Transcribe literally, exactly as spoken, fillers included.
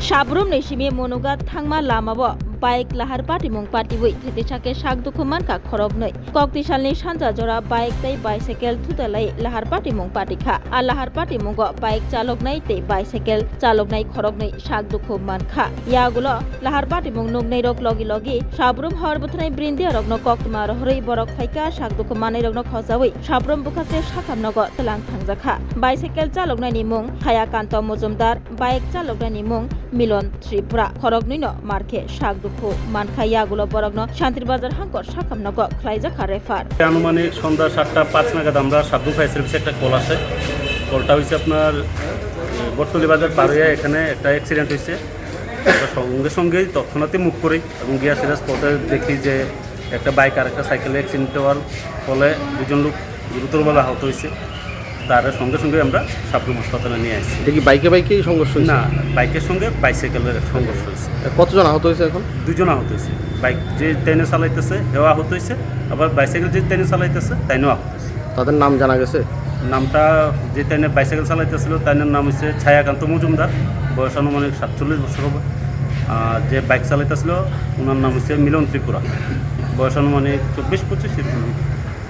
Sabrumni simi Munuga thangma lamao bike lahar patimung patiwi thete sake sak dukhu mankha khoroknwi. Koktisalni sanja jora bike tei bicycle thutalai lahar patimung patikha. A lahar patimungo bike chaloknai tei bicycle chaloknai khoroknwi sak dukhu mankha. Yagulo lahar patimung nuknairok logi logi Sabrum hor bwthanai brindiarokno koktwma rohorwi borok phaikha sak dukhu manwirokno khojawi Sabrum bwkhaste sakamnogo tlang thangjakha. Bicycle chaloknaini mung Khayakanto Mojumdar, bike chaloknaini mung Milon Tripura. Khoroknwino markhe sak dukhu mankha, yagulo borokno Shantir Bazar hangkor sakamnogo khlaijakha refer. আনুমানিক সন্ধ্যা সাতটা পাঁচ নাগাদ আমরা সাবরুম ফায়ার সার্ভিসে একটা কল আসে। কলটা হয়েছে আপনার, এ, বটতলি বাজার পার হইয়া এখানে একটা অ্যাক্সিডেন্ট হয়েছে। আমরা সঙ্গে সঙ্গেই তৎক্ষণাৎই মুভ করি এবং গিয়া সেটা স্পটে দেখি যে একটা বাইক আর একটা সাইকেলে অ্যাক্সিডেন্ট হওয়ার ফলে দুজন লোক গুরুতরভাবে আহত হয়েছে। তারা সঙ্গে সঙ্গে আমরা সাবরুম হাসপাতালে নিয়ে আসছি। এটা কি বাইকে বাইকেই সংঘর্ষ হয়েছে? না, বাইকের সঙ্গে বাইসাইকেলের সংঘর্ষ হয়েছে। কতজন আহত হয়েছে এখন? দুজন আহত হয়েছে। বাইক যে ট্রেনে চালাইতেছে, হেও আহত হয়েছে, আবার বাইসাইকেল যে ট্রেনে চালাইতেছে, তাইনও আহত হয়েছে। তাদের নাম জানা গেছে? নামটা, যে ট্রেনে বাইসাইকেল চালাইতেছিল, তাইনের নাম হচ্ছে ছায়াকান্ত মজুমদার, বয়স আনুমানিক সাতচল্লিশ বছর হবে। আর যে বাইক চালাইতেছিল, ওনার নাম হচ্ছে মিলন ত্রিপুরা, বয়স আনুমানিক চব্বিশ পঁচিশ এরকম।